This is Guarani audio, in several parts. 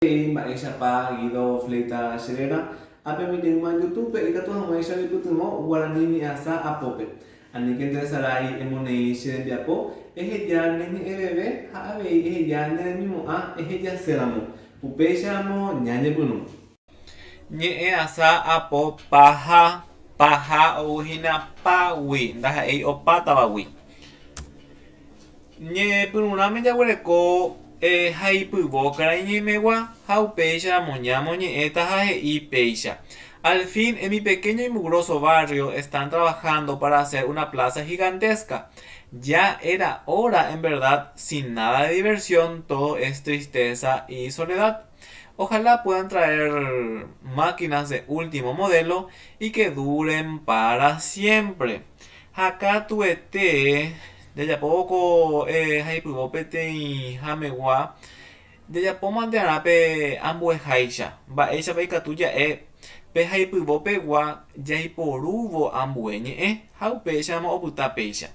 He'i mba'éichapa Guido Fleita che réra, ápemi jeýma YouTube-pe ikatu hag̃uáicha oipytyvõ guarani ñe'ẽasa apópe. Aníke nderesarái emoneĩ che rembiapo, eheja ne ñe'ẽveve ha avei eheja ne remimo'ã ehejaséramo. Upéicharamo ñañepyrũ. Ñe'ẽasa apo paha, paha ouhína págui, ndaha'éi opátavagui. Ñepyrũrãme jaguereko haipyvo karaiñe'ẽmegua ha upéicharamo ñamoñe'ẽta ha he'i péicha, Al fin, en mi pequeño y mugroso barrio están trabajando para hacer una plaza gigantesca. Ya era hora, en verdad, sin nada de diversión, todo es tristeza y soledad. Ojalá puedan traer máquinas de último modelo y que duren para siempre. Ha katuete jajapóvo ko haipyvo peteĩhamegua, jajapómante'arã pe ambueháicha. Mba'éichapa ikatu ja'e pe haipyvo pegua jaiporúvo ambue ñe'ẽ ha upéicharamo opyta péicha.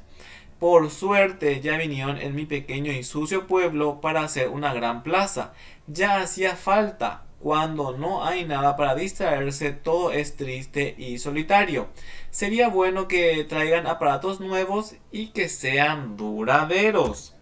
Por suerte ya vinieron en mi pequeño y sucio pueblo para hacer una gran plaza. Ya hacía falta, cuando no hay nada para distraerse todo es triste y solitario. Sería bueno que traigan aparatos nuevos y que sean duraderos.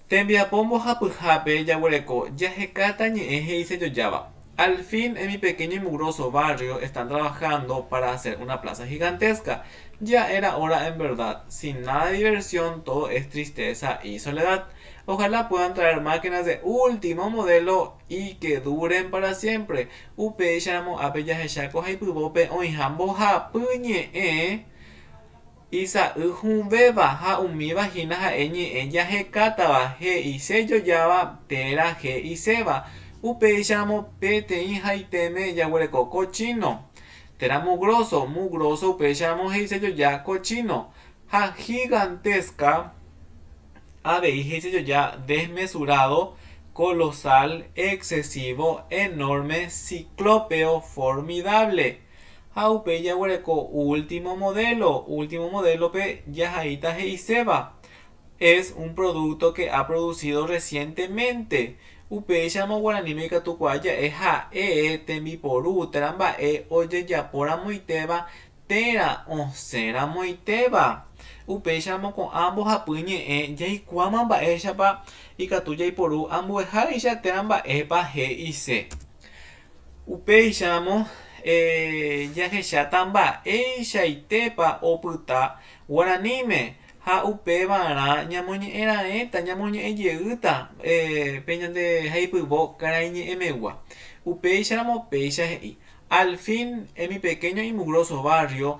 Tembiapo mbohapyhápe jaguereko jahekáta ñe'ẽ he'isejojáva. Al fin, en mi pequeño y mugroso barrio están trabajando para hacer una plaza gigantesca. Ya era hora en verdad. Sin nada de diversión, todo es tristeza y soledad. Ojalá puedan traer máquinas de último modelo y que duren para siempre. Upéicharamo ápe jahecha ko haipyvópe oĩha mbohapy ñe'ẽ isa'y hũvéva ha umíva hína ha'e ñe'ẽ jahekátava, he'ise jojáva térã he'iséva. Upéicharamo peteĩhaitéme jaguereko cochino térã mugroso, mugroso upéicharamo he'ise joja cochino ha gigantesca Avei he'isejoja desmesurado, colosal, excesivo, enorme, ciclópeo, formidable. Ha upéi jaguereko último modelo, último modelo-pe jahaíta he'iséva, Es un producto que ha producido recientemente. Upéicharamo guaraníme ikatukuaa ja'e ha'e tembiporu térã mba'e ojejaporamoitéva térã osẽ ramoitéva. Upéicharamo ko'ã mbohapy ñe'ẽ jaikuaáma mba'éichapa ikatu jaiporu ambueháicha térã mba'épa he'ise. Upéicharamo jahecháta mba'eichaitépa opyta guaraníme ha upevarã ñamoñe'ẽ raẽta, ñamoñe'ẽ jeýta pe ñande haipyvo karaiñe'ẽmegua. Upéicharamo péicha he'i. Al fin, en mi pequeño y mugroso barrio,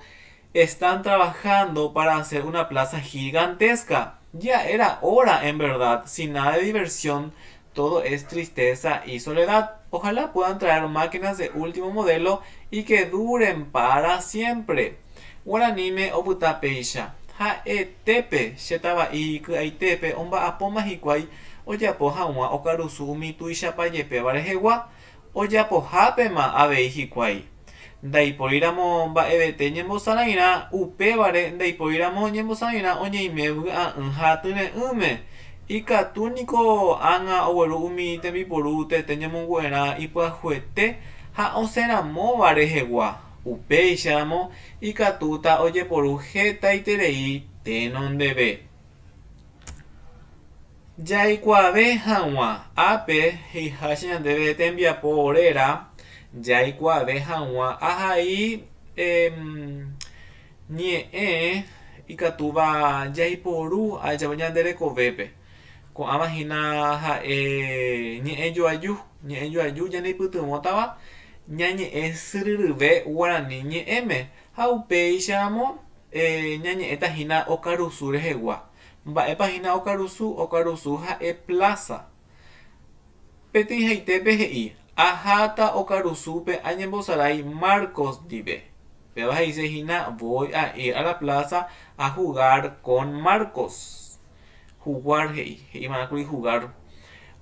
están trabajando para hacer una plaza gigantesca. Ya era hora, en verdad, sin nada de diversión, todo es tristeza y soledad. Ojalá puedan traer máquinas de último modelo y que duren para siempre. Guaraníme opyta péicha. Ha'etépe, che tava'i iky'aitépe omba'apóma hikuái ojapo hag̃ua okarusu umi tuichapajepéva rehegua, Ojapohápema avei hikuái. Ndaipóriramo mba'evete ñembosarairã, upévare ndaipóriramo ñembosarairã oñeime vy'a'ỹ ha tyre'ỹme. Ikatu niko ág̃a ogueru umi tembiporu tete ñemongu'erã ipyahuete ha osẽramóva rehegua, upéicharamo ikatúta ojeporu hetaiterei tenondeve. Jaikuaave hag̃ua, ápe he'iháicha ñandéve tembiapo réra, jaikuaave hag̃ua ahai ñe'ẽ ikatúva jaiporu jave ñande rekovépe. Ko'ãva hína ha'e ñe'ẽ joaju, ñe'ẽ joaju ñaneipytyvõtava ñañe'ẽ syryryve guarani ñe'ẽme ha upéicharamo ñañe'ẽta hína okarusu rehegua. Mba'épa hína okarusu? Okarusu ha'e plása. Peteĩhaitépe he'i, Aháta okarusúpe añembosarái Marcos ndive. Péva he'ise hína voy a ir a la plaza a jugar con Marcos. Jugar he'i, he'iva'erãkuri jugar.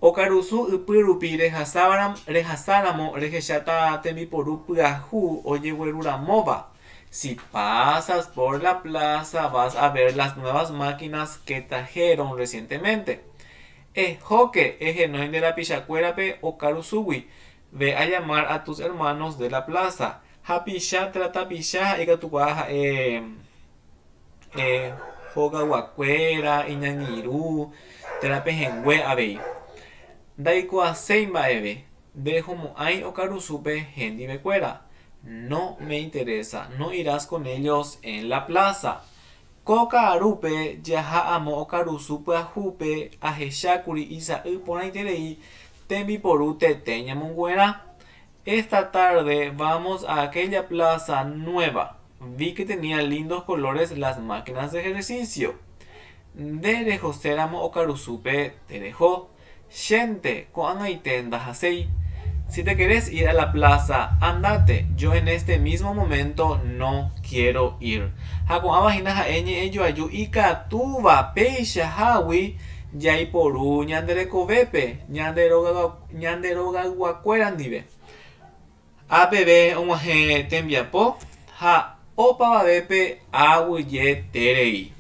Okarusu ypy rupi rehasáramo rehecháta tembiporu pyahu ojegueruramóva. Si pasas por la plaza vas a ver las nuevas máquinas que trajeron recientemente. Ehóke ehenói nde rapichakuérape okarusúgui, Ve a llamar a tus hermanos de la plaza. Hapicha térã tapicha ha ikatukuaa ha'e hogayguakuéra, iñangirũ térã pehẽngue avei. Ndaikuaaséi mba'eve, nderehomo'ãi okarusúpe hendivekuéra. No me interesa, no irás con ellos en la plaza. Ko ka'arúpe jaha amo okarusu pyahúpe ahechákuri isa'y porãiterei tembiporu tete ñamongu'erã. Esta tarde vamos a aquella plaza nueva, vi que tenía lindos colores las máquinas de ejercicio. Nde rehoséramo okarusúpe tereho. Chénte, ko'ag̃aite ndahaséi. Si te querés ir a la plaza, andate, yo en este mismo momento no quiero ir. Ha ko'ãva hína ha'e ñe'ẽjoaju ikatúva peichahágui jaiporu ñande rekovépe, ñande rogayguakuéra ndive. Ápeve og̃uahẽ tembiapo ha opavavépe aguyjeterei.